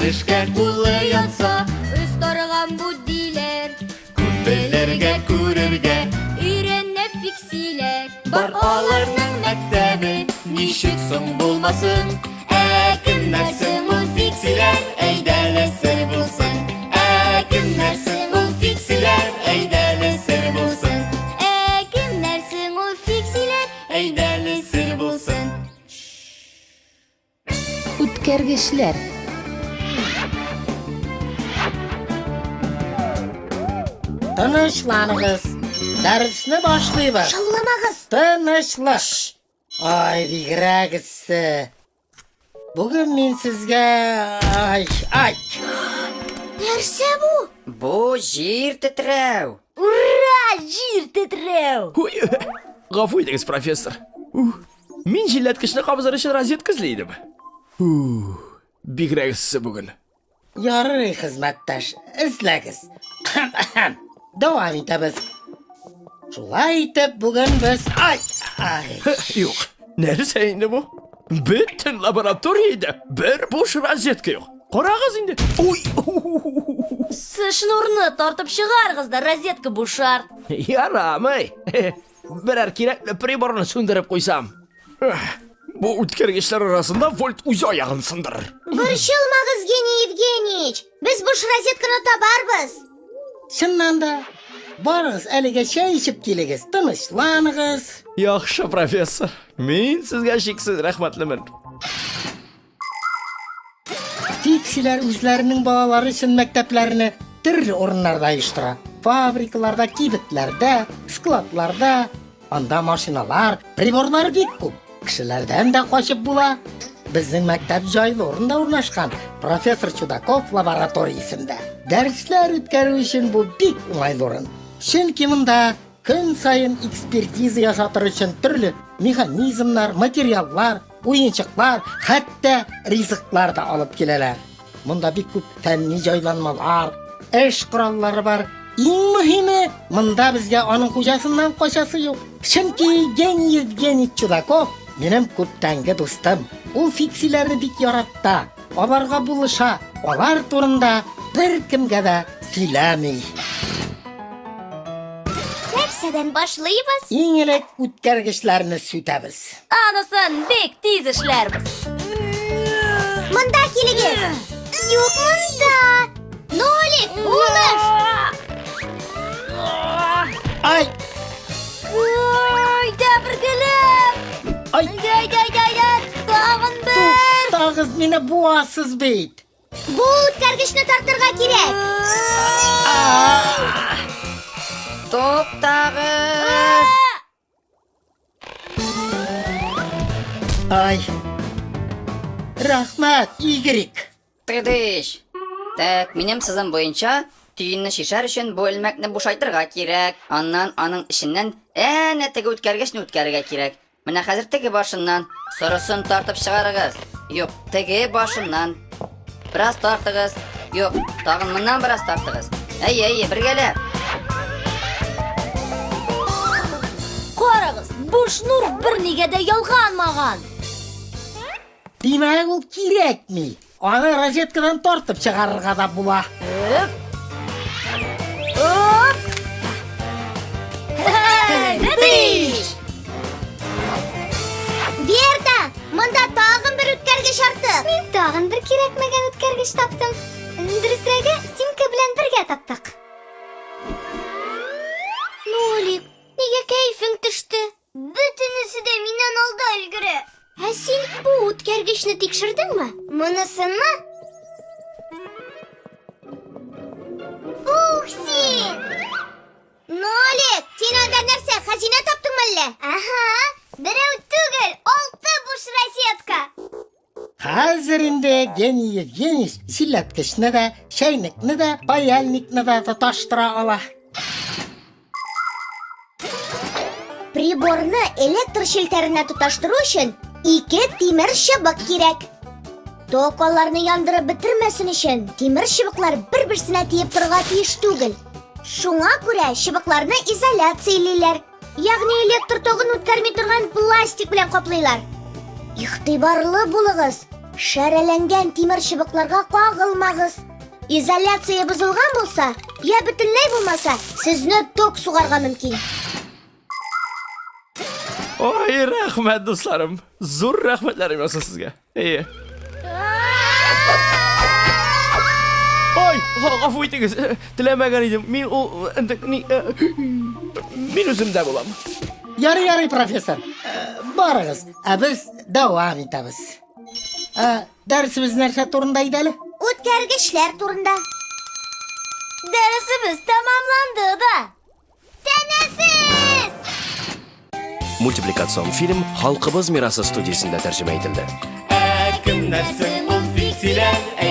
эшкә кулы янса. Остарган бу диләр. Күп белергә, күрергә. Өйрәнә фиксиләр. Бар аларның мәктәбе, ничек соң булмасын? Ә кемнәр соң ул фиксиләр? Әйдәле сер булсын. Ә кемнәр соң ул фиксиләр? Әйдәле сер булсын. Ә кемнәр соң ул фиксиләр? Әйдәле сер булсын. Үткәргечләр. Тынычланыгыз. Дәресне башлыйбыз. Шауламагыз. Тынычлык. Ай, бигрәк эссе. Бүген мин сезгә ай, ай. Нәрсә бу? Бу җир тетрәү. Ура! Җир тетрәү! Ой, гафу итегез, профессор. Ух, мин җилләткечне кабызыр өчен розетка эзли идем. Ух, бигрәк эссе бүген. Ярый, хезмәттәш, эзләгез. Дәвам итәбез. Шулай итеп, бүген без... Ай! Ай! Юк, нәрсә инде бу? Бөтен лабораториядә бер буш розетка юк. Карагыз инде. Ой! Шнурны тартып чыгарыгыз да розетка бушар. Ярамый. Берәр кирәкле приборны сүндереп куйсам. Бу үткәргечләр арасында вольт үзе аягын сындырыр. Борчылмагыз, Гений Евгеньевич. Без буш розетканы табарбыз. Чыннан да, барыгыз әлегә чәй эчеп килегез, тынычланыгыз. Яхшы, профессор. Мин сезгә чиксез рәхмәтлемен. Фиксиләр үзләренең балалары өчен мәктәпләрне төрле урыннарда оештыра. Фабрикаларда, кибетләрдә, складларда. Анда машиналар, приборлар бик күп. Кешеләрдән дә качып була. Безнең мәктәп җайлы урында урнашкан, профессор Чудаков лабораториясендә. Дәресләр үткәрү өчен бу бик уңайлы урын. Чөнки монда көн саен экспертиза ясатыр өчен төрле механизмнар, материаллар, уенчыклар, хәтта ризыклар да алып киләләр. Монда бик күп фәнни җайланмалар, эш кораллары бар. Иң мөһиме, монда безгә аның хуҗасыннан качасы юк. Чөнки Евгений Евгений Чудаков минем күптәнге дустым. Ул фиксиләрне бик ярата, аларга булыша, алар турында беркемгә дә сөйләми. Нәрсәдән башлыйбыз? Иң элек үткәргечләрне сүтәбез. Анысын бик тиз эшләрбез. Монда килегез. Юк, монда. Нолик, булыш. Ай! Әйдә бергәләп. Ай! Әйдә, әйдә, әйдә, әйдә. Тагын бер. Туктагыз, мине буасыз бит. Бу үткәргечне тартырга кирәк. Туктагыз! Ай. Рәхмәт, Игорик. Тыдыш. Так, минем сызым буенча төенне чишәр өчен бу элмәкне бушайтырга кирәк. Аннан аның эченнән әнә теге үткәргечне үткәрергә кирәк. Менә хәзер теге башыннан сорысын тартып чыгарыгыз. Юк, теге башыннан. Бераз тартыгыз. Юк, тагын моннан бераз тартыгыз. Әйе, әйе, бергәләп. Карагыз, бу шнур бернигә дә ялганмаган. Димәк, ул кирәкми. Аны розеткадан тартып чыгарырга да була. Оп. Оп. Тыш! Верда, Монда тагын бер үткәргеч артык. Мин тагын бер кирәкмәгән үткәргеч таптым. Дөресрәге, Симка белән бергә таптык. Нолик, нигә кәефең төште? Бөтенесе дә миннән алда өлгерә. Ә син бу үткәргечне тикшердеңме? Монысынмы? Ух, син! Нолик, син анда нәрсә, хәзинә таптың мәллә? Аһа, берәү түгел, алты буш розетка. Хәзер инде Гений Евгеньевич җилләткечне дә, чәйнекне дә, паяльникны да тоташтыра ала. Приборны электр челтәренә тоташтыру өчен ике тимер чыбык кирәк. Ток аларны яндырып бетермәсен өчен тимер чыбыклар бер-берсенә тиеп торырга тиеш түгел. Шуңа күрә чыбыкларны изоляциялиләр. Ягъни электр тогын үткәрми торган пластик белән каплыйлар. Игътибарлы булыгыз. Шәрәләнгән тимер чыбыкларга кагылмагыз. Изоляция бозылган булса, я бөтенләй булмаса, сезне ток сугарга мөмкин. Ой, рәхмәт, дусларым. Зур рәхмәтләрем яусын сезгә. Әйе. Ой, гафу итегез. Теләмәгән идем. Мин ул ни мин үземдә булам. Ярый, ярый, профессор. Барыгыз, ә без дәвам итәбез. Ә, дәресебез нәрсә турында иде әле? Үткәргечләр турында. Дәресебез тәмамланды да. Тәнәфес! Мультипликацион фильм Халкыбыз мирасы студиясендә тәрҗемә ителде. Ә кемнәр соң ул фиксиләр?